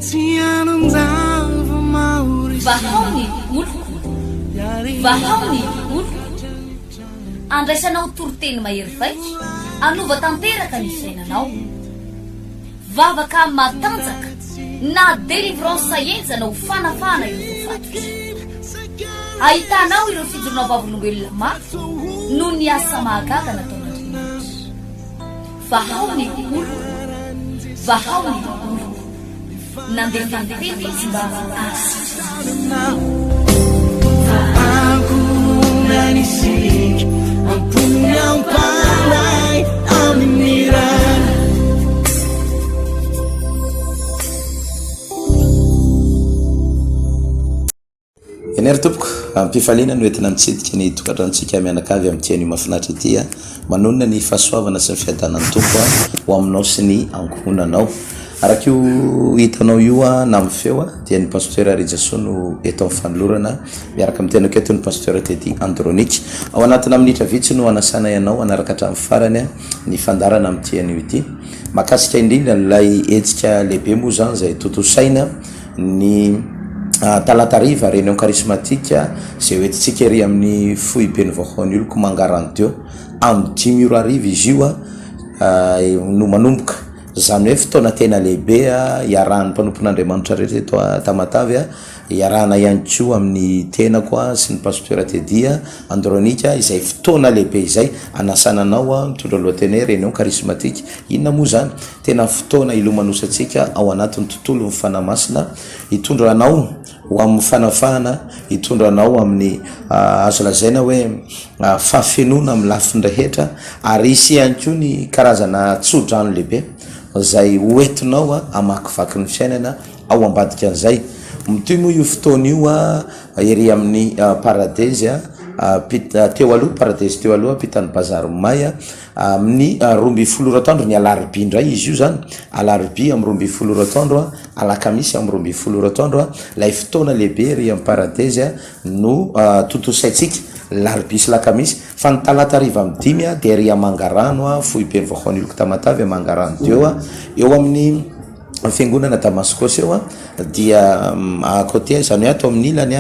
Vahao ny oloko, vahao ny oloko. Andraisanao toriteny mahery vaika, hanova tanteraka ny fiainanao. Vavaka matanjaka na délivrance henjana ho fanafahana ireo voafatotra. Ahitanao ireo fijoroana vavolombelona mafy noho ny asa mahagaga nataon'Andriamanitra. Vahao ny oloko, vahao ny oloko. Nandefa ny teny izy mba hahasitrana Eny ary tompoko, am-pifaliana no entina mitsidika ny tokantranontsika mianakavy amin'ity anio mahafinaritra ity a. Manonona ny fahasoavana sy ny fiadanan'ny Tompo ho aminao sy ny ankohonanao. Araka io hitanao io na amin'ny feo dia ny Pasteur Rijasoa no eto amin'ny fanolorana miaraka amin'ny tenako eto ny Pasteur Teddy Andronic. Ao anatina minitra vitsy no hanasana ianao hanaraka hatramin'ny farany ny fandaharana amin'ity anio ity. Mahakasika indrindra an'ilay hetsika lehibe moa izany izay tontosaina ny talata hariva Réunion Charismatique izay hoentintsika ery amin'ny foiben'ny vaovaon'ny oloko Mangarano teo. Amin'ny dimy ora hariva izy io no manomboka. Izany hoe fotoana tena lehibe iarahan'ny mpanompon'Andriamanitra rehetra eto Tamatave, iarahana ihany koa amin'ny tenako sy ny Pasteur Teddy Andronika, izay fotoana lehibe izay anasana anao mitondra lohateny hoe Réunion Charismatique. Inona moa izany? Tena fotoana hilomanosantsika ao anatin'ny tontolon'ny Fanahy Masina, hitondra anao ho amin'ny fanafahana, hitondra anao amin'ny azo lazaina hoe fahafenoana amin'ny lafiny rehetra, ary hisy ihany koa ny karazana tsodrano lehibe izay ho entinao hamakivaky ny fiainana ao ambadikan'izay. Mitohy moa io fotoana io ery amin'ny Paradezy, teo aloha, Paradezy teo aloha, ampitan'ny Bazary May. Amin'ny 12 ora atoandro, ny alarobia indray izy io izany, alarobia amin'ny 12 ora atoandro, alakamisy amin'ny 12 ora atoandro, ilay fotoana lehibe ery amin'ny Paradezy no tontosaintsika, larobia sy lakamisy, fa ny talata hariva amin'ny dimy dia ery Mangarano, foiben'ny vahoakan'ny Oloko Tamatave, Mangarano teo, eo amin'ny. Fiangonana Damaskosy eo dia à côté izany hoe ato amin'ny ilany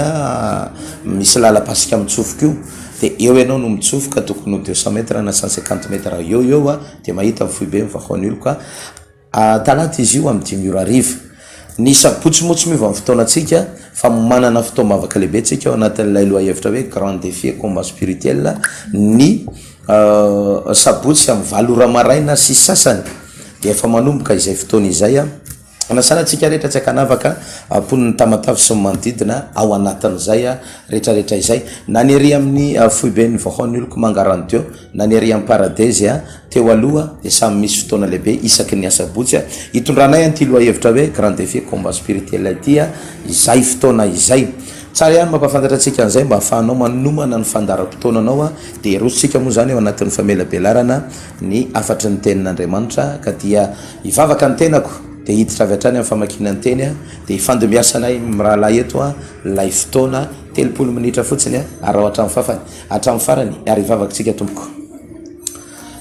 misy lalam-pasika mitsofoka io dia eo ianao no mitsofoka tokony ho 200 mètres na 150 mètres eo eo dia mahita ny foibe mivahaon'ny oloka talata izy io amin'ny dimy ora hariva. Ny sabotsy moa tsy miova ny fotoanantsika fa manana fotoam-bavaka lehibe tsika ao anatin'ilay lohahevitra hoe grand défi et combat spirituel ny sabotsy amin'ny valo ora maraina sy sasany. Dia efa manomboka izay fotoana izay, anasana antsika rehetra tsy ankanavaka, mponin'i Tamatave sy ny manodidina, ao anatin'izay rehetrarehetra izay, na ny ery amin'ny foiben'ny vahoan'ny oloko Mangarano teo, na ny ery amin'ny Paradezy teo aloha, dia samy misy fotoana lehibe isaky ny asabotsy hitondranay an'ity lohahevitra hoe Grand Défi Combat Spirituel ity izay fotoana izay. Tsara ihany mampahafantatra antsika an'izay mba ahafahanao manomana ny fandaharam-potoananao, dia hirosontsika moa izany ao anatin'ny famelabelarana ny hafatry ny tenin'Andriamanitra ka dia hivavaka ny tenako dia hiditra avy hatrany amin'ny famakiana ny teny dia hifandimbiasanay mirahalahy eto ilay fotoana 30 minitra fotsiny araho hatramin'ny fafany hatramin'ny farany ary hivavaka tsika tompoko.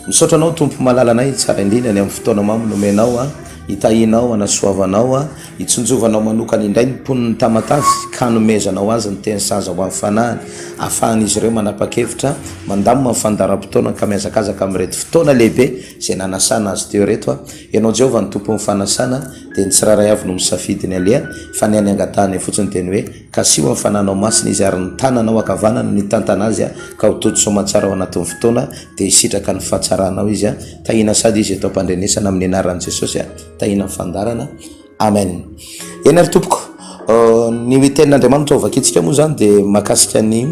Misaotra anao Tompo malalanay tsara indrindra ny amin'ny fotoana mamy nomenao hitahianao hanasoavanao Hitsinjovanao manokana indray ny mponin'i Tamatave ka hanomezanao azy ny teny sahaza ho an'ny fanahiny, ahafahan'izy ireo manapa-kevitra, mandamina ny fandaharam-potoanany ka mihazakazaka amin'ireto fotoana lehibe izay nanasana azy teo ireto. Ianao Jehovah no Tompon'ny fanasana, dia ny tsirairay avy no misafidy ny alehany, fa ny hany angatahanay fotsiny dia ny hoe, kasiho amin'ny Fanahinao Masina izy ary ny tananao ankavanana no hitantana azy ka ho tody soamantsara ao anatin'ny fotoana, dia hisitraka ny fahatsaranao izy. Tahina sady izy eto am-pandrenesana amin'ny anaran'i Jesosy. Tahina ny fandaharana. Amen. Eny ary tompoko, ny tenin'Andriamanitra ho vakintsika moa izany dia mahakasika ny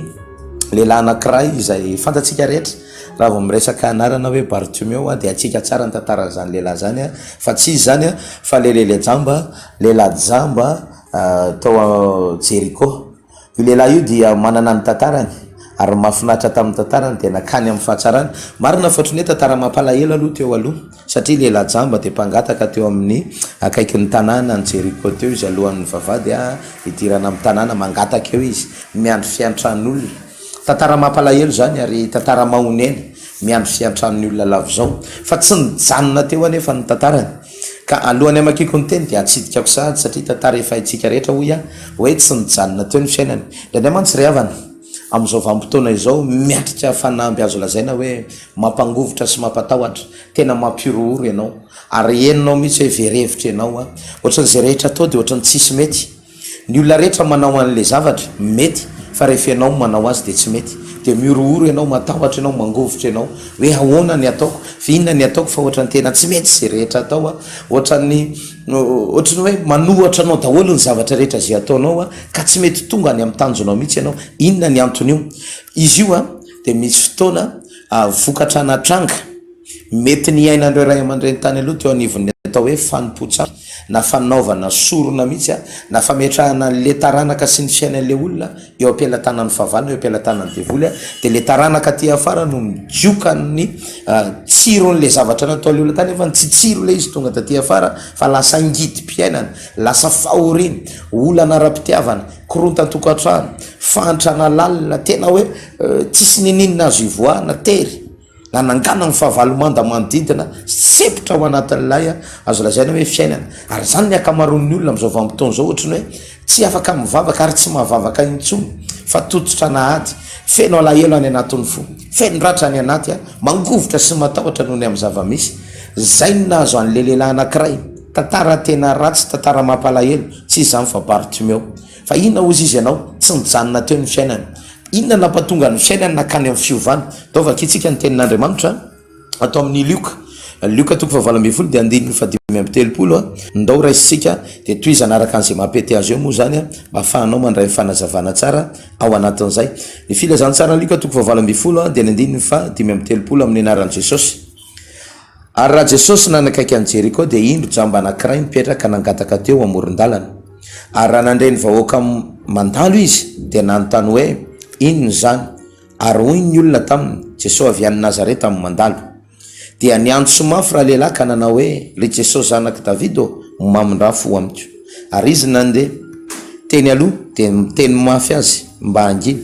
lehilahy anankiray izay fantatsika rehetra. Raha vao miresaka anarana hoe Bartimeo dia haintsika tsara ny tantaran'izany lehilahy izany fa tsy izy izany fa ilay lehilahy jamba, lehilahy jamba tao Jeriko. Io lehilahy io dia manana ny tantarany ary ny mahafinaritra tamin'ny tantarany dia nakany amin'ny fahatsarany. Marina fa ohatran'ny hoe tantara mampalahelo aloha teo aloha satria lehilahy jamba dia mpangataka teo amin'ny akaikin'ny tanàna any Jeriko teo izy alohan'ny vavahady hidirana amin'ny tanàna, mangataka eo izy, miandry fiantran'olona. Tantara mampalahelo izany ary tantara mahonena, miandry fiantran'ny olona lava izao. Fa tsy nijanona teo anefa ny tantarany. Ka alohan'ny hamakiako ny teny dia hatsidikako sahady satria tantara efa haintsika rehetra hoy aho hoe tsy nijanona teo ny fiainany. Indraindray mantsy ry havana, amin'izao vanim-potoana izao miatrika fanamby azo lazaina hoe mampangovitra sy mampatahotra, tena mampihorohoro ianao ary henonao mihitsy hoe very hevitra ianao, ohatran'izay rehetra atao dia ohatran'ny tsisy mety. Ny olona rehetra manao an'ilay zavatra, mety, fa rehefa ianao no manao azy dia tsy mety. Dia mihorohoro ianao, matahotra ianao, mangovitra ianao, hoe ahoana ny ataoko, fa inona ny ataoko fa ohatran'ny tena tsy mety izay rehetra atao an, ohatran'ny ohatran'ny hoe manohatra anao daholo ny zavatra rehetra izay ataonao an, ka tsy mety tonga any amin'ny tanjonao mihitsy ianao. Inona ny anton'io? Izy io an, dia misy fotoana vokatra ana tranga. Mety niainan'ireo ray aman-dreny tany aloha teo anivon'ny atao hoe fanompoan-tsampy na fanaovana sorona mihitsy na fametrahana an'ilay taranaka sy ny fiainan'ilay olona eo am-pelatanan'ny fahavalo na eo am-pelatanan'ny devoly dia ilay taranaka aty afara no migoka ny tsiron'ilay zavatra nataon'ilay olona tany nefa tsy tsiro ilay izy tonga taty afara fa lasa ngidim-piainana, lasa fahoriana, olana ara-pitiavana, korontan-tokantrano, fahantrana lalina, tena hoe tsisy niniana azo ivoahana, tery. Nanangana ny fahavalo manda manodidina, sempotra ao anatin'ilay azo lazaina hoe fiainana. Ary izany ny ankamaroan'ny olona amin'izao vanim-potoana izao ohatry ny hoe tsy afaka mivavaka ary tsy mahavavaka intsony fa tototra an'ady, feno alahelo any anatin'ny fo, feno ratra any anaty, mangovitra sy matahotra noho ny amin'ny zava-misy. Izay no nahazo an'ilay lehilahy anankiray. Tantara tena ratsy, tantara mampalahelo, tsy iza izany fa Bartimeo. Fa inona hozy izy ianao? Tsy nijanona teo ny fiainany. Inona no nampatonga ny fiainany nankany amin'ny fiovana? Ndao vakintsika ny Tenin'Andriamanitra ato amin'ny Lioka. Lioka toko fahavalo ambinifolo dia andininy fahadimy amby telopolo. Ndao raisintsika dia tohizana araka an'izay mampety azy eo moa izany mba hahafahanao mandray ny fanazavana tsara ao anatin'izay. Ny Filazantsaran'i Lioka toko fahavalo ambinifolo dia ny andininy fahadimy amby telopolo amin'ny anaran'i Jesosy. Ary raha Jesosy nanakaiky an'i Jeriko, dia indro jamba anankiray nipetraka nangataka teo amoron-dalana. Ary raha nandre ny vahoaka mandalo izy, dia nanontany hoe, Inona izany? Ary hoy ny olona taminy, Jesosy avy any Nazareta no mandalo. Dia niantso mafy ralehilahy ka nanao hoe, Ry Jesosy Zanak'i Davida ô, mamindrà fo amiko. Ary izy nandeha teny aloha, dia niteny mafy azy mba hangina.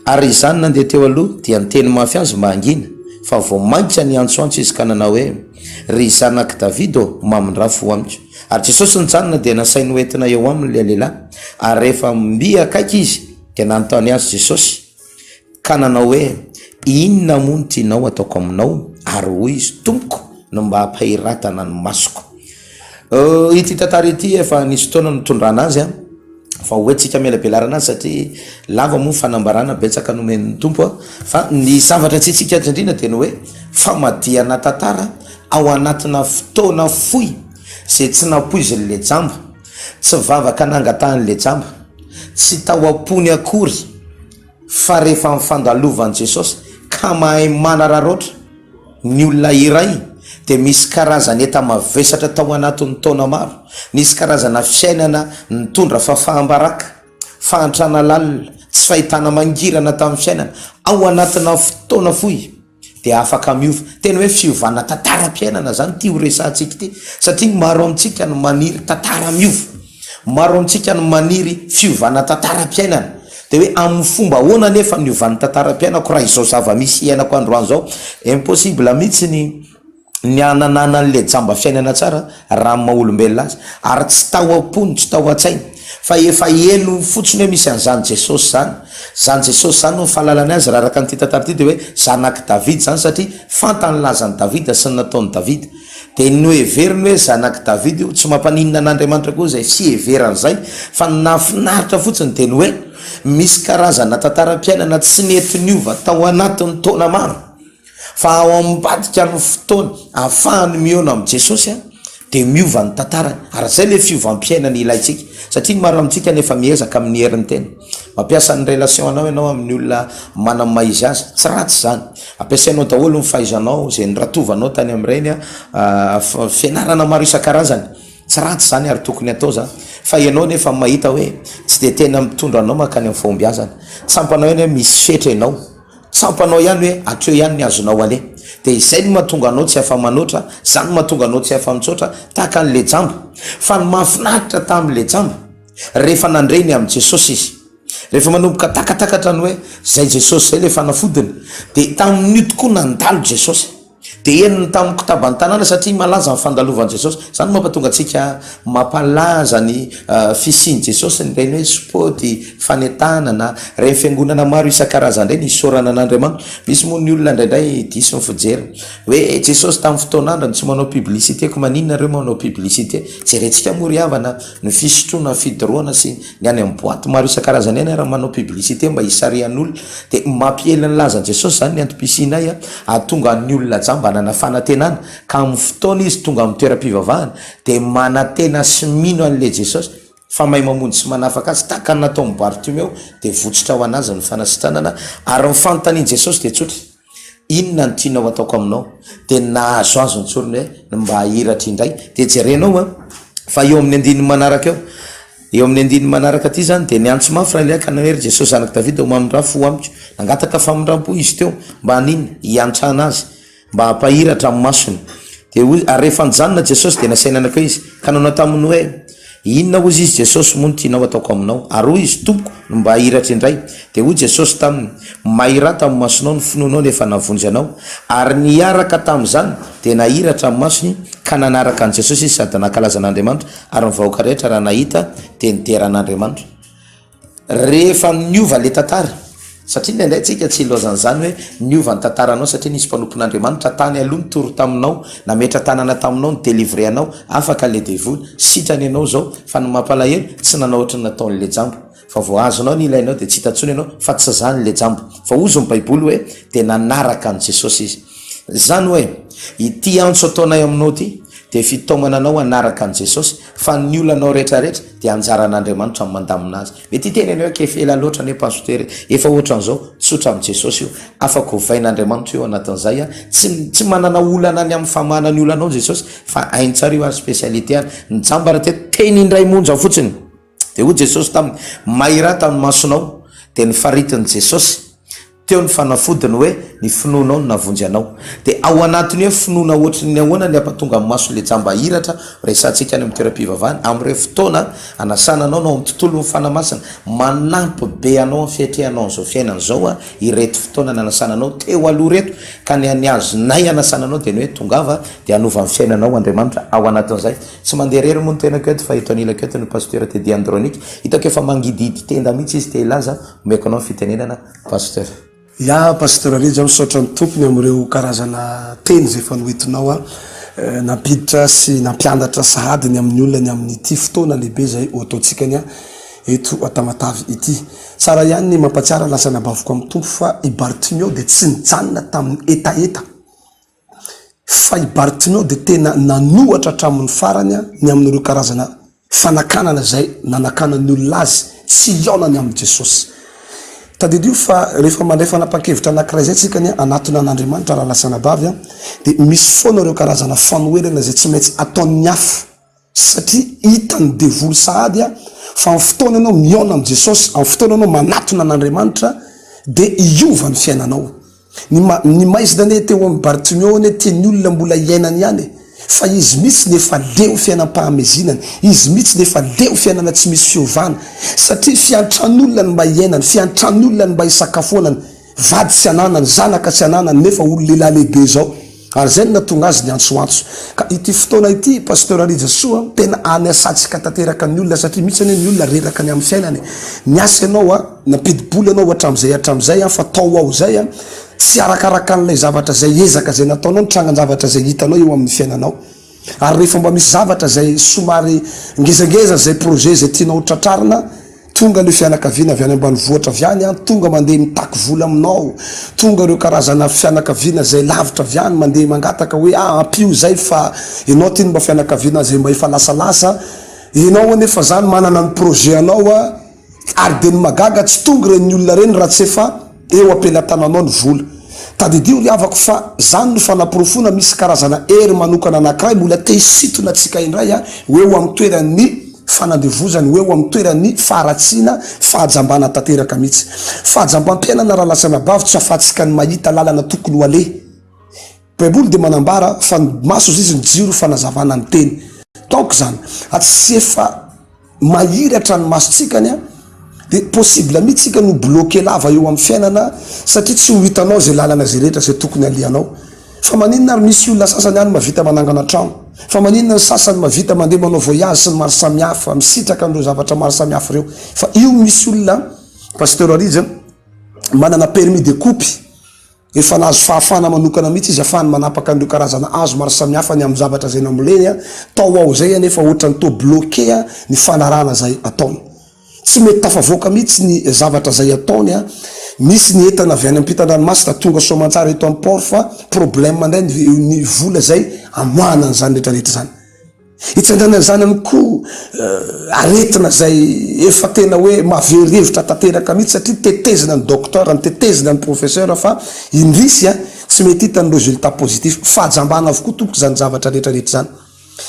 Ary izany nandeha teo aloha dia niteny mafy azy mba hangina, fa vao mainka niantsoantso izy ka nanao hoe, Ry Zanak'i Davida ô, mamindrà fo amiko. Ary Jesosy nijanona dia nasainy hoentina eo aminy ilay lehilahy. Ary rehefa mby akaiky izy, dia nanontany azy Jesosy, ka nanao hoe, Inona moa no tianao hataoko aminao? Ary hoy izy, Tompoko, ny mba hampahiratana ny masoko. Ity tantara ity efa nisy fotoana nitondrana azy an, fa ho entsika amelabelarana azy satria lava moa ny fanambarana betsaka nomen'ny Tompo an, fa ny zavatra tiantsika tsindriana dia ny hoe famadihana tantara ao anatina fotoana fohy izay tsy nampoizin'ilay jamba, tsy vavaka nangatahan'ilay jamba, tsy tao am-pony akory fa rehefa ny fandalovan'i Jesosy ka mahay manararaotra ny olona iray dia misy karazana enta-mavesatra tao anatin'ny taona maro, nisy karazana fiainana nitondra fahafaham-baraka, fahantrana lalina, tsy fahitana mangirana tamin'ny fiainana, ao anatina fotoana fohy. dia afaka miova. Tena hoe fiovana tantaram-piainana zany ity ho resahantsika ity satria maro amintsika no maniry tantara miova, maro amintsika no maniry fiovana tantaram-piainana. Dia hoe amin'ny fomba ahoana anefa no hiovan'ny tantaram-piainako raha izao zava-misy iainako androany izao? Impossible mihitsy ny ny hananana an'ilay jamba fiainana tsara raha ny maha olombelona azy, ary tsy tao am-pony, tsy tao an-tsainy, fa efa henony fotsiny hoe misy an'izany Jesosy izany. Izany Jesosy izany no fahalalany azy, raha araka an'ity tantara ity dia hoe zanak'i Davida izany satria fantany ny lazan'i Davida sy ny nataon'i Davida. Dia noheveriny hoe zanak'i Davida io, tsy mampaninona an'Andriamanitra koa izay fiheverany izay, fa ny nahafinaritra fotsiny dia ny hoe misy karazana tantaram-piainana tsy nety niova tao anatin'ny taona maro. Fa ao ambadika ny fotoana ahafahany mihaona amin'i Jesosy dia miova ny tantarany. Ary izay ilay fiovam-piainana ilaintsika. Satria ny maro amintsika nefa miezaka amin'ny herin'ny tena. Mampiasa ny relation anao ianao amin'ny olona manana ny maha izy azy. Tsy ratsy izany. Ampiasainao daholo ny fahaizanao, izay noratovanao tany amin'ireny fianarana maro isan-karazany. Tsy ratsy izany ary tokony atao izany. Fa ianao nefa mahita hoe tsy dia tena mitondra anao mankany amin'ny fahombiazana. Tsampanao ihany hoe misy fetra ianao. Tsampanao ihany hoe hatreo ihany ny azonao aleha. Dia izay no mahatonga anao tsy afa-manoatra, izany no mahatonga anao tsy afa-mitsoatra, tahaka an'ilay jamba. Fa ny mahafinaritra tamin'ilay jamba, rehefa nandre ny amin'i Jesosy izy, rehefa manomboka takatakatra ny hoe izay Jesosy izay ilay fanafodiny, dia tamin'io tokoa nandalo Jesosy. Dia henony tamin'ny kotaban'ny tanàna satria malaza ny fandalovan'i Jesosy. Izany no mampatonga antsika mampalaza ny fisian'i Jesosy, ireny hoe spot, fanentanana, ireny fiangonana maro isan-karazany ireny, isaorana an'Andriamanitra. Misy moa ny olona indraindray diso ny fijeriny. Hoe Jesosy tamin'ny fotoan'androny tsy manao publicité ko maninona nareo manao publicité? Jerentsika moa ry havana ny fisotroana, ny fidorohana sy ny any amin'ny boite maro isan-karazany any ary manao publicité mba hisarihan'olona dia mampiely ny lazan'i Jesosy izany ny antom-pisianay hahatonga ny olona jamba hanana fanantenana ka amin'ny fotoana izy tonga amin'ny toeram-pivavahana dia manantena sy mino an'ilay Jesosy fa mahay mamonjy sy manafaka azy tahaka ny nataon'i Bartimeo dia votsotra ho an'azy ny fanasitranana ary ny fanontanian'i Jesosy dia tsotra. Inona no tianao ataoko aminao? Dia nahazo azy ny tsoriny hoe, ny mba hahiratra indray. Dia jerenao an, fa eo amin'ny andininy manaraka eo, eo amin'ny andininy manaraka aty izany, dia niantso mafy Raleha ka nanao hoe, Ry Jesosy Zanak'i Davida, ô mamindrà fo amiko. Nangataka famindram-po izy teo, mba haninona? Hiantrana azy, mba hampahiratra ny masony. Dia hoy, ary rehefa nijanona Jesosy, dia nasaina nankeo izy, ka nanao taminy hoe, Inona hozy izy Jesosy moa no tianao ataoko aminao? Ary hoy izy, Tompoko, ny mba hahiratra indray. Dia hoy Jesosy taminy, Mahirata amin'ny masonao ny finoanao no efa nahavonjy anao. Ary niaraka tamin'izany, dia nahiratra ny masony, ka nanaraka an'i Jesosy izy sady nankalaza an'Andriamanitra, ary ny vahoaka rehetra raha nahita dia nidera an'Andriamanitra. Rehefa niova le tantara, satria indraindray tsika tsy ilaozan'izany hoe niova ny tantaranao satria nisy mpanompon'Andriamanitra tany aloha nitory taminao, nametra-tanana taminao, ni-delivrer anao, afaka le devoly, sitrana ianao zao, fa ny mampalahelo tsy nanao ohatry ny nataon'le jamba, fa vao azonao ny ilainao de tsy hita intsony ianao fa tsy zany le jamba, fa hozy ny baiboly hoe de nanaraka an'i Jesosy izy. Zany hoe ity antso ataonay aminao ity de fitaomana anao hanaraka an'i Jesosy, Fa ny olanao rehetra rehetra dia anjaran'Andriamanitra ny mandamina azy. Mety hiteny ianao hoe k'efa ela loatra anie Pasteur e, efa ohatran'izao, tsotra amin'i Jesosy io, afaka ovain'Andriamanitra io anatin'izay a, tsy tsy manana olana ny amin'ny famahana ny olanao Jesosy fa hainy tsara io ary spécialité any, ny jamba raha teto teny indray monja fotsiny dia hoy Jesosy taminy, mahirata ny masonao, dia nifaritin'i Jesosy. Teo ny fanafodiny hoe ny finoanao no nahavonjy anao. Dia ao anatin'ny hoe finoana ohatry ny ahoana ny hampatonga ny maso le jamba hahiratra, resahantsika any amin'ny toeram-pivavahana, amin'ireo fotoana anasana anao na ao amin'ny tontolon'ny fanahy masina, manampy be anao amin'ny fiatrehanao an'izao fiainana izao ireto fotoana nanasana anao teo aloha ireto, ka ny ny azonay anasana anao dia ny hoe tongava dia hanova ny fiainanao Andriamanitra ao anatin'izay. Tsy mandeha irery moa ny tenako eto fa eto anilako eto ny Pasteur Teddy Andronic, hitako efa mangidihidy tenda mihitsy izy te hilaza, omeko anao ny fitenenana. Pasteur. Ya Pasteur Rija misaotra ny Tompo ny amin'ireo karazana teny izay efa noentinao a nampiditra sy nampianatra sahady ny amin'ny olona ny amin'ity fotoana lehibe izay ho ataontsika ny eto Tamatave ity. Tsara ihany ny mampatsiaro lasa nabaviko amin'ny Tompo fa i Bartimeo dia tsy nijanona tamin'ny hetaheta. Fa i Bartimeo dia tena nanohatra hatramin'ny farany ny amin'ireo karazana fanakanana izay nanakanan'ny olona azy tsy hihaonany amin'i Jesosy. Tadidio fa rehefa mandray fanapahan-kevitra anankiray izay isika ny hanatona an'Andriamanitra rahalahy sy anabavy dia misy foana ireo karazana fanoherana izay tsy maintsy ataon'ny hafa. Satria hitan'ny devoly sahady fa amin'ny fotoana ianao mihaona amin'i Jesosy, amin'ny fotoana ianao manatona an'Andriamanitra dia hiova ny fiainanao. Ny ma, ny maizina anie teo amin'i Bartimeo anie tian'ny olona mbola hiainany ihany e! Fa izy mihitsy no efa leo fiainam-pahamezinana, izy mihitsy no efa leo fiainana tsy misy fiovana, satria fiantran'olona no mba hiainany, fiantran'olona no mba hisakafoanany, Vady tsy ananany, zanaka tsy ananany nefa olo lehilahy lehibe izao. Ary izay no nahatonga azy niantsoantso. Ka ity fotoana ity Pasteur Rijasoa tena aniasantsika tanteraka ny olona satria mihitsy anie ny olona reraka ny amin'ny fiainana e. Niasa ianao a, nampidi-bola ianao hatramin'izay hatramin'izay a, fa tao ao izay a, tsy arakaraka an'ilay zavatra izay ezaka izay nataonao ny trangan-javatra izay hitanao eo amin'ny fiainanao. Ary rehefa mba misy zavatra izay somary ngezangeza izay projet izay tianao ho tratrarina, tonga ilay fianakaviana avy any ambanivohitra avy any an, tonga mandeha mitaky vola aminao, tonga ireo karazana fianakaviana izay lavitra avy any mandeha mangataka hoe ah ampio izay fa ianao aty no mba fianakaviana izay mba efa lasalasa, ianao anefa izany manana ny projet anao an, Ary dia ny mahagaga tsy tonga ireny olona ireny raha tsy efa eo am-pelatananao ny vola. Tadidio ry havako fa zany no fanaporofoana misy karazana hery manokana anankiray mbola te hisintona antsika indray ho eo amin'ny toeran'ny fanandevozana, ho eo amin'ny toeran'ny faharatsiana, fahajambana tanteraka mihitsy. Fahajambam-piainana rahalahy sy anabavy tsy afahantsika ny mahita lalana tokony ho aleha. Baiboly dia manambara fa ny maso izy ny jiro fanazavana ny teny. Donc zany a tsy efa mahiratra ny masontsika ny a de possible mihitsy tsika no bloqué lava eo amin'ny fiainana satria tsy ho hitanao zay lalana zay rehetra zay tokony alehanao. Fa maninona ary misy olona sasany any mahavita manangana trano? Fa maninona ny sasany mahavita mandeha manao voyage sy ny maro samihafa, misitraka an'ireo zavatra maro samihafa ireo? Fa io misy olona, Pasteur Rija, manana permis de coupe, efa nahazo fahafahana manokana mihitsy izy ahafahany manapaka an'ireo karazana hazo maro samihafa ny amin'ny zavatra izay namboleny, tao ao izay anefa ohatran'ny toa bloqué ny fanarahana izay ataony. Tsy mety tafavoaka mihitsy ny zavatra izay ataony a! Misy ny entana avy any ampitan-dranomasina tonga soamantsara eto amin'ny port fa problème indray ny ny vola izay amoahana an'izany rehetra rehetra izany. Hitsanganan'izany ihany koa aretina izay efa tena hoe mahavery hevitra tanteraka mihitsy satria tetezina ny docteur, tetezina ny professeur fa indrisy a! tsy mety hita ny résultat positif. Fahajambana avokoa tompoko izany zavatra rehetra rehetra izany.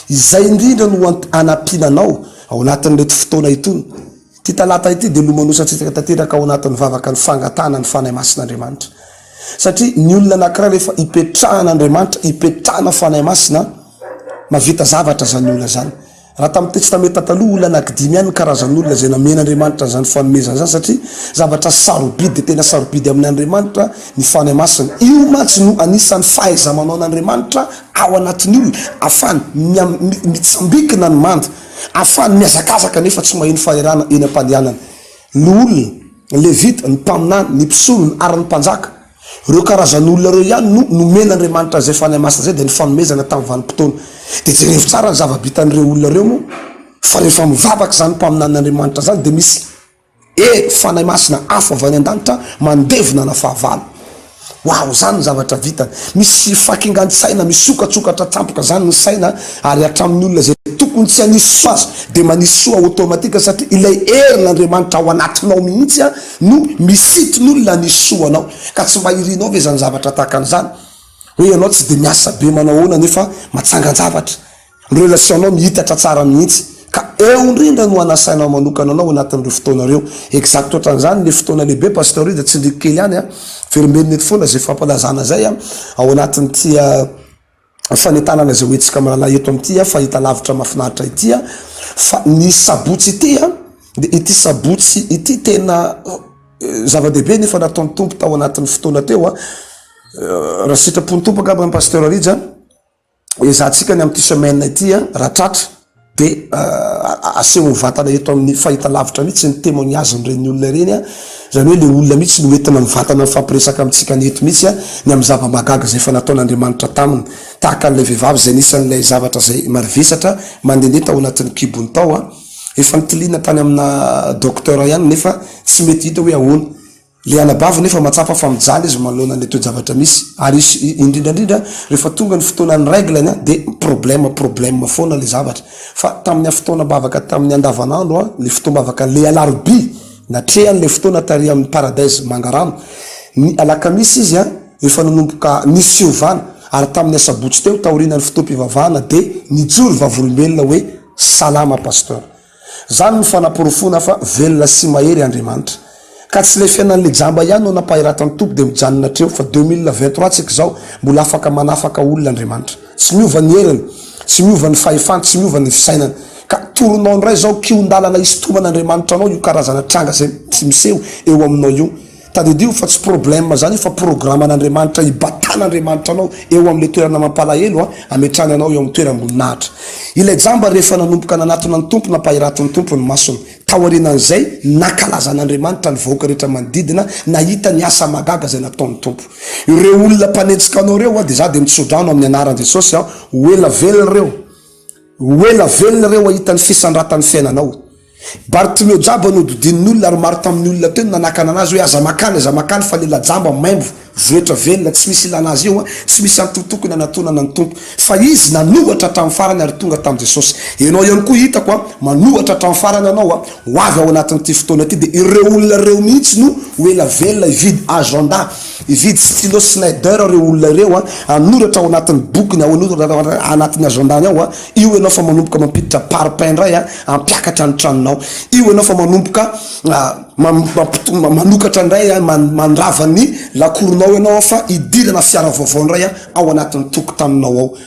Izay indrindra no hanampiana anao ao anatin'ireto fotoana itony. Ity talata ity dia lomanosantsika tanteraka ao anatin'ny vavaka ny fangatahana ny Fanahy Masin'Andriamanitra. Satria ny olona anankiray rehefa ipetrahan'Andriamanitra, ipetrahana Fanahy Masina, mahavita zavatra izany olona izany. Raha tamin'ny Testamenta Taloha, olona anankidimy ihany ny karazan'olona izay namen'Andriamanitra an'izany fanomezana izany satria zavatra sarobidy dia tena sarobidy amin'Andriamanitra ny Fanahy Masina. Io mantsy no anisan'ny fahaiza-manaon'Andriamanitra ao anatin'ny olona, ahafahany mitsambikina ny manda, ahafahany mihazakazaka nefa tsy maheno faherana eny am-pandehanana. Loholona, ny Levita, ny mpaminany, ny mpisorona ary ny mpanjaka, ireo karazan'olona ireo ihany no nomen'Andriamanitra an'izay Fanahy Masina izay, dia ny fanomezana tamin'ny vanim-potoana. Dia jerevo tsara ny zava-bitan'ireo olona ireo moa, fa rehefa mivavaka izany mpaminanin'Andriamanitra izany dia misy E! Fanahy Masina, afo avy any an-danitra mandevona ana fahavalo. Waouh, zany ny zavatra vitany. Misy fakingan-tsaina misokatsokatra tampoka zany ny saina ary hatramin'ny olona izay tokony tsy hanisy soa aza dia manisy soa automatique satria ilay herin'Andriamanitra ao anatinao mihitsy no misintona olona hanisy soa anao. Ka tsy mba irinao ve zany zavatra tahaka an'izany? Hoe ianao tsy dia miasa be manao ahoana nefa matsangan-javatra. Ny relation-nao mihitatra tsara mihitsy ka eo indrindra no anasainao manokana anao anatin'ireo fotoana ireo. Exact ohatran'izany le fotoana lehibe Pasteur Rija, tsindriko kely ihany a, verimberina eto foana izay fampalazana izay a, ao anatin'ity fanentanana izay hoentintsika mirahalahy eto amin'ity fahitalavitra mahafinaritra ity a, fa ny sabotsy ity a, dia ity sabotsy ity tena zava-dehibe nefa nataon'ny Tompo tao anatin'ny fotoana teo a, raha sitrapon'ny Tompo angamba Pasteur Rija, Ezahantsika ny amin'ity semaine ity a, raha tratra de aseho mivantana eto amin'ny fahitalavitra mihitsy ny témoignage-n'ireny olona ireny a, zany hoe le olona mihitsy no entina mivantana mifampiresaka amintsika ny eto mihitsy a, ny amin'ny zava-mahagaga izay efa nataon'Andriamanitra taminy, tahaka an'ilay vehivavy izay anisan'ilay zavatra izay marivesatra mandehandeha tao anatin'ny kibony tao a, efa nitiliana tany amina docteur ihany nefa tsy mety hita hoe ahoana. Ilay anabavy nefa mahatsapa fa mijaly izy manoloana an'ilay toe-javatra misy ary indrindra indrindra rehefa tonga ny fotoanan'ny règle-ny dia problème problème foana ilay zavatra fa tamin'ny fotoanam-bavaka tamin'ny andavanandro an, ilay fotoam-bavaka ilay alarobia natrehany ilay fotoana tary amin'ny paradise Mangarano ny alakamisy izy an efa nanomboka nisy fiovana ary tamin'ny asabotsy teo taorianan'ny fotoam-pivavahana dia nijoro vavolombelona hoe salama pasteur. Zany no fanaporofoana fa velona sy mahery Andriamanitra. Ka tsy le fiainan'le jamba ihany no nampahiratan'ny Tompo de mijanona hatreo fa 2023 tsika izao mbola afaka manafaka olona Andriamanitra. Tsy miova ny heriny, tsy miova ny fahefany, tsy miova ny fisainany. Ka toronao indray izao kihon-dalana hisintoman'Andriamanitra anao io karazana tranga izay miseho eo aminao io. Tadidio fa tsy problème zany io fa programan'Andriamanitra hibatan'Andriamanitra anao eo amin'ilay toerana mampalahelo an, ametrahany anao eo amin'ny toeram-boninahitra. Ilay jamba rehefa nanomboka nanatona ny Tompo nampahiratin'ny Tompo ny masony. Taorianan'izay, nankalazan'Andriamanitra ny vahoaka rehetra manodidina nahita ny asa mahagaga izay nataon'ny Tompo. Ireo olona mpanenjika anao ireo an, dia za dia mitsodrano amin'ny anaran'i Jesosy an, ho ela velona ireo. Ho ela velona ireo hahita ny fisandratan'ny fiainanao. Bartimeo jamba nohodidinin'ny olona ary maro tamin'ny olona teo no nanakana anazy hoe aza makany, aza makany fa lela jamba maimbo, voetra velona, tsy misy ilana azy eo, tsy misy antony tokony hanatonana ny Tompo. Fa izy nanohatra hatramin'ny farany ary tonga tamin'i Jesosy. Ianao ihany koa hitako a, manohatra hatramin'ny farany ianao a, ho avy ao anatin'ity fotoana ity dia ireo olona ireo mihitsy no ho ela velona hividy agenda, Hividy stylo Schneider ireo olona ireo a, hanoratra ao anatin'ny bokiny, ao hanoratra anatin'ny agenda-ny ao a, io ianao fa manomboka mampiditra parpaing indray a, hampiakatra ny tranonao. Io ianao fa manomboka manokatra indray a, mandrava ny lakoronao ianao fa hidirana fiara vaovao indray a ao anatin'ny tokotaninao ao.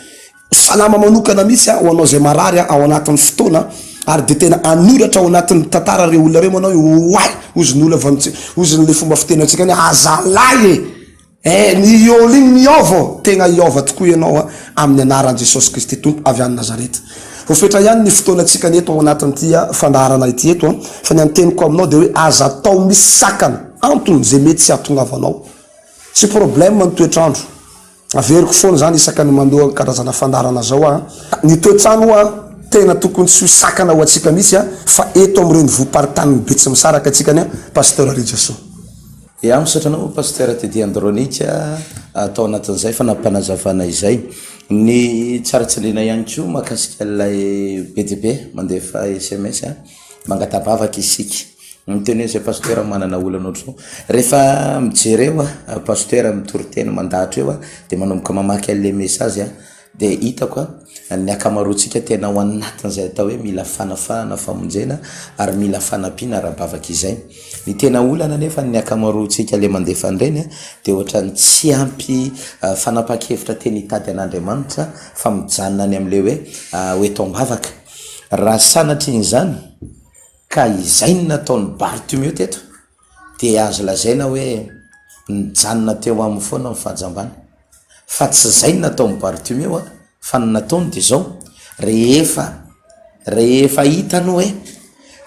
Salama manokana mihitsy ho anao izay marary ao anatin'ny fotoana ary dia tena hanoratra ao anatin'ny tantara ireo olona ireo manao hoe oay! Hozy ny olona avy any hozy ny le fomba fiteny antsika any hoe azalahy e! Eh, ny ol iny miova ô! Tegna hiova tokoa ianao a, amin'ny anaran'i Jesosy Kristy Tompo avy any Nazareta. Voafetra ihany ny fotoanantsika ny eto ao anatin'ity fandaharana ity eto a, fa ny anteniko aminao dia hoe aza atao misy sakana, antony izay mety tsy hahatongavanao. Tsy problème ny toetr'andro. Averiko foana izany isaka ny mandoa karazana fandaharana zao aho. Ny toetrano hoa tena tokony tsy ho sakana ho antsika mihitsy a, fa eto amin'ny renivohi-paritanin'ny Betsimisaraka antsika ny Pasteur Rijasoa. Ya, misaotra anao Pasteur Teddy Andronic tao anatin'izay fanampanazavana izay. Ny tsara tsindriana ihany koa mahakasika ilay be dia be mandefa sms mangata-bavaka isika. Miteny hoe izay Pasteur manana olana ohatr'izao. Rehefa mijery eo aho, Pasteur mitory teny mandahatra eo dia manomboka mamaky an'ilay message aho Dia hitako a, ny ankamaroantsika tena ao anatin'izay atao hoe mila fanafahana, famonjena ary mila fanampiana ara-bavaka izay. Ny tena olana anefa ny ankamaroantsika le mandefa an'ireny a, dia ohatran'ny tsy ampy fanapahan-kevitra tena hitady an'Andriamanitra fa mijanona any amin'ilay hoe ho eto am-bavaka. Raha sanatrian'izany ka izay no nataon'i Bartimeo teto, dia azo lazaina hoe nijanona teo aminy foana ny fahajambana. Fa tsy izay no nataon'i Bartimeo a, fa ny nataony dia izao, rehefa rehefa hitany hoe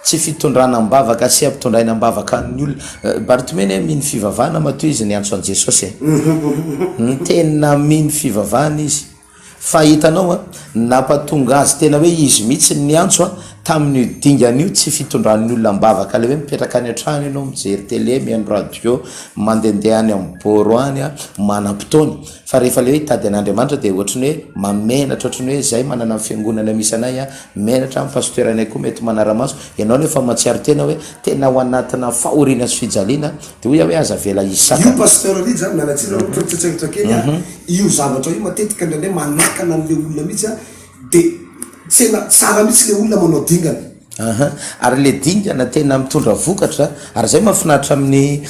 tsy fitondrana am-bavaka sy ampitondraina am-bavaka ny olona, Bartimeo anie mino fivavahana matoa izy niantso an'i Jesosy e, tena mino fivavahana izy. Fa hitanao an, nampatonga azy tena hoe izy mihitsy no niantso an, tamin'io dingana io tsy fitondran'ny olona am-bavaka ilay hoe mipetraka any an-trano ianao mijery télé, mihaino radio, mandehandeha any amin'ny boro any an, manam-potoana. Fa rehefa ilay hoe hitady an'Andriamanitra dia ohatry ny hoe mahamenatra, ohatry ny hoe izahay manana ny fiangonana misy anay an, menatra an, pasteur-nay koa mety manara-maso, ianao nefa mahatsiaro tena hoe tena ao anatina fahoriana sy fijaliana, Dia hoy aho hoe aza avela hisakana. Io Pasteur Rija, miala tsiny aloha mitsotsotsotra kely a, io zavatra io matetika indraindray manakana an'le olona mihitsy a, de tsena tsara mihitsy le olona manao dingana. Aha, ary le dingana tena mitondra vokatra, ary zay mahafinaritra amin'ny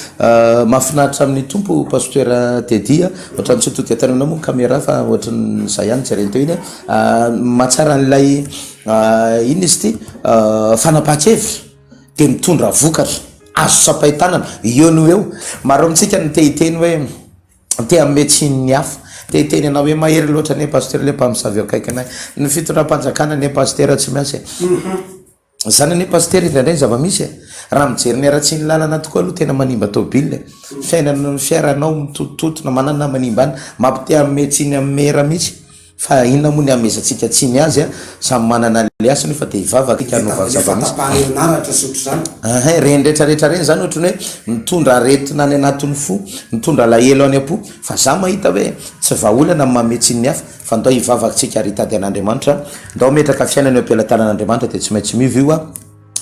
mahafinaritra amin'ny Tompo Pasteur Teddy a, ohatran'ny tsy tody tany aminao moa ny caméra fa ohatran'ny za ihany jerena teo iny a, mahatsara an'ilay inona izy ity fanapahan-kevitra. dia mitondra vokatra azo tsapain-tanana eo no eo. Maro amintsika no te hiteny hoe te hanome tsiny ny hafa, te hiteny anao hoe mahery loatra anie pasitera ilay mpamosavy eo akaikinay, ny fitondram-panjakana anie pasitera tsy miasa e. Izany anie pasitera indraindray ny zava-misy e. Raha mijery ny haratsian'ny lalana tokoa aloha tena manimba tôbila e. Fiainana ny fiaranao mitotontona manana manimba any, mampite hanome tsiny amin'ny mera mihitsy. Fa inona moa ny hamezantsika tsiny azy a? Samy manana ny asany io fa dia hivavaka isika hanova ny zava-misy. Fahatapahan'ny herinaratra sy ohatr'izany. Ehe, ireny rehetra rehetra ireny izany ohatran'ny hoe mitondra aretina any anatin'ny fo, mitondra alahelo any am-po. Fa za mahita hoe tsy vahaolana ny manome tsiny ny hafa fa ndao hivavaka tsika ary hitady an'Andriamanitra. Ndao hametraka fiainana eo am-pelatanan'Andriamanitra dia tsy maintsy miova io a.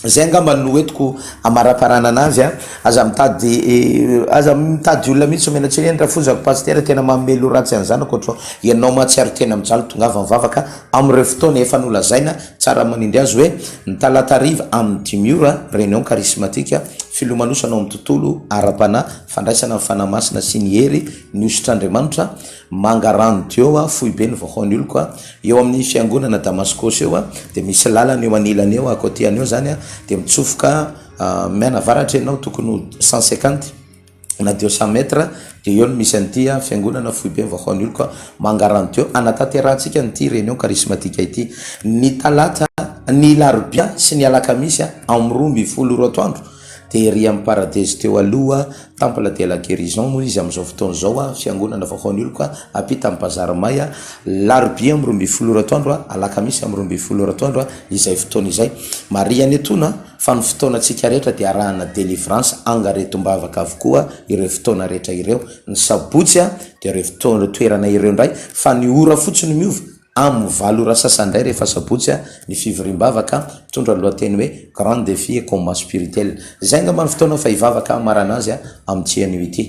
Zay angamba no entiko amaraparana anazy a, aza mitady aza mitady olona mihitsy omena tsiny, eny rafozako pasitera tena manome loha ratsy ny zanako ohatrao, ianao mahatsiaro tena mijaly tongava mivavaka amin'ireo fotoana efa nolazaina, tsara manindry azy hoe ny talata hariva amin'ny dimy ora réunion charismatique filomanosana ao amin'ny tontolo ara-panahy fandraisana ny fanahy masina sy ny hery ny hosotr'Andriamanitra Mangarano teo a, foibe ny vahoan'ny oloko a, eo amin'ny fiangonana Damaskosy eo a, dia misy lalana eo anilany eo, à côté an'eo zany a, dia mitsofoka mianavaratra ianao tokony ho 150 na 200 mètres dia eo no misy an'ity a, fiangonana foibe ny vahoan'ny oloko a, Mangarano teo, anatanterahantsika an'ity réunion charismatique ity ny talata, ny larobia sy ny alakamisy a, amin'ny 12 ora atoandro dia ery amin'ny paradezy teo aloha Temple de la guérison moa izy amin'izao fotoana izao a, fiangonana vaovao ny oloko a, ampita amin'ny bazary may a, larobia amin'ny 12 ora atoandro a, alakamisy amin'ny 12 ora atoandro a, izay fotoana izay. Marihana etoana fa ny fotoanantsika rehetra dia arahana délivrance angaretom-bavaka avokoa ireo fotoana rehetra ireo. Ny sabotsy a, dia ireo fotoana, toerana ireo indray fa ny ora fotsiny miova. Amin'ny valo ora sasany indray rehefa sabotsy ny fivoriam-bavaka mitondra ny lohateny hoe Grand défi et combat spirituel. Izay angamba ny fotoana fa hivavaka hamarana azy amin'ity anio ity.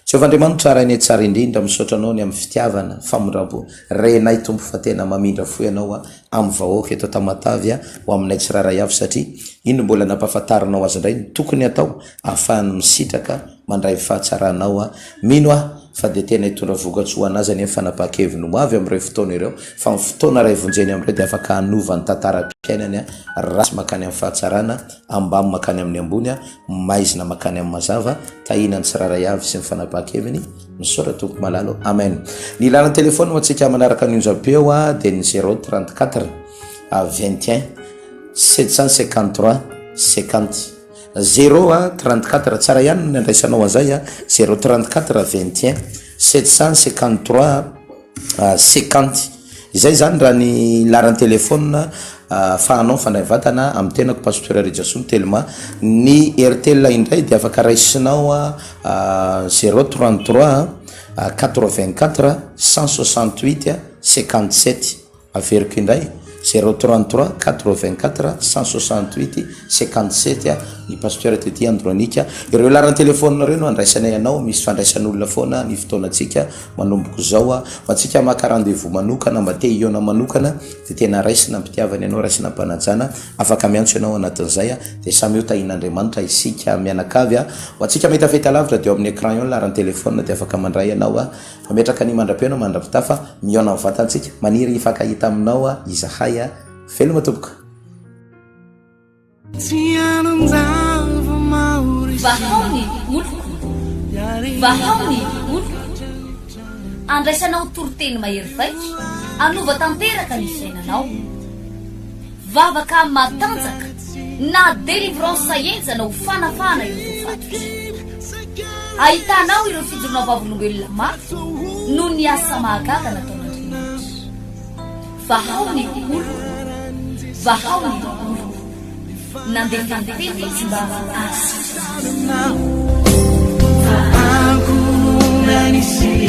Jehovah Andriamanitra Rainay tsara indrindra, misaotra Anao ny amin'ny fitiavana, famindram-po. Renay Tompo fa tena mamindra fo Ianao amin'ny vahoaka eto Tamatave ho aminay tsirairay avy satria iny no mbola nampahafantarinao azy indray ny tokony hatao ahafahany misitraka mandray ny fahatsaranao. Mino aho. fa dia tena hitondra vokatsoa ho an'azy anie ny fanapahan-keviny ho avy amin'ireo fotoana ireo, fa ny fotoana iray vonjeny amin'ireo dia afaka hanova ny tantaram-piainany, ratsy mankany amin'ny fahatsarana, ambany mankany amin'ny ambony, maizina mankany amin'ny mazava, tahina ny tsirairay avy sy ny fanapahan-keviny, misaotra Tompo malala o, amen. Ny laharan-telefaonina ho antsika manaraka ny onjam-peo dia ny 034 21 753 50. Zéro a 34 tsara ihany ny andraisanao an'izay a zéro 34 21 753 50 izay zany raha ny laharan-telefaonina ahafahanao mifandray vatana amin'ny tenako Pasteur Rijasoa Telma. Ny Airtel indray dia afaka raisinao a zéro 33 84 168 57. Averiko indray, zéro 33 84 168 57 ny Pasteur Teddy Andronika. Ireo laharan-telefaonina ireo no andraisanay anao, misy fandraisan'olona foana ny fotoanantsika manomboka izao. Ho antsika maka rendez-vous manokana, mba te hihaona manokana dia tena raisina am-pitiavana ianao, raisina am-panajana, afaka miantso ianao anatin'izay dia samy ho tahian'Andriamanitra isika mianakavy. Ho antsika mahita fahitalavitra dia eo amin'ny écran eo ny laharan-telefaonina dia afaka mandray ianao. Mametraka ny mandra-pihaona mandra-pitafa mihaona amin'ny vatantsika. Maniry hifankahita aminao izahay. Veloma tompoko. Vahao ny oloko, vahao ny oloko. Andraisanao toriteny mahery vaika, hanova tanteraka ny fiainanao. Vavaka matanjaka na délivrance henjana ho fanafahana ireo voafatotra. Ahitanao ireo fijoroana vavolombelona mafy noho ny asa mahagaga nataon'Andriamanitra. Vahao ny oloko, vahao ny oloko. Nandefa ny teny izy mba hahasitrana azy.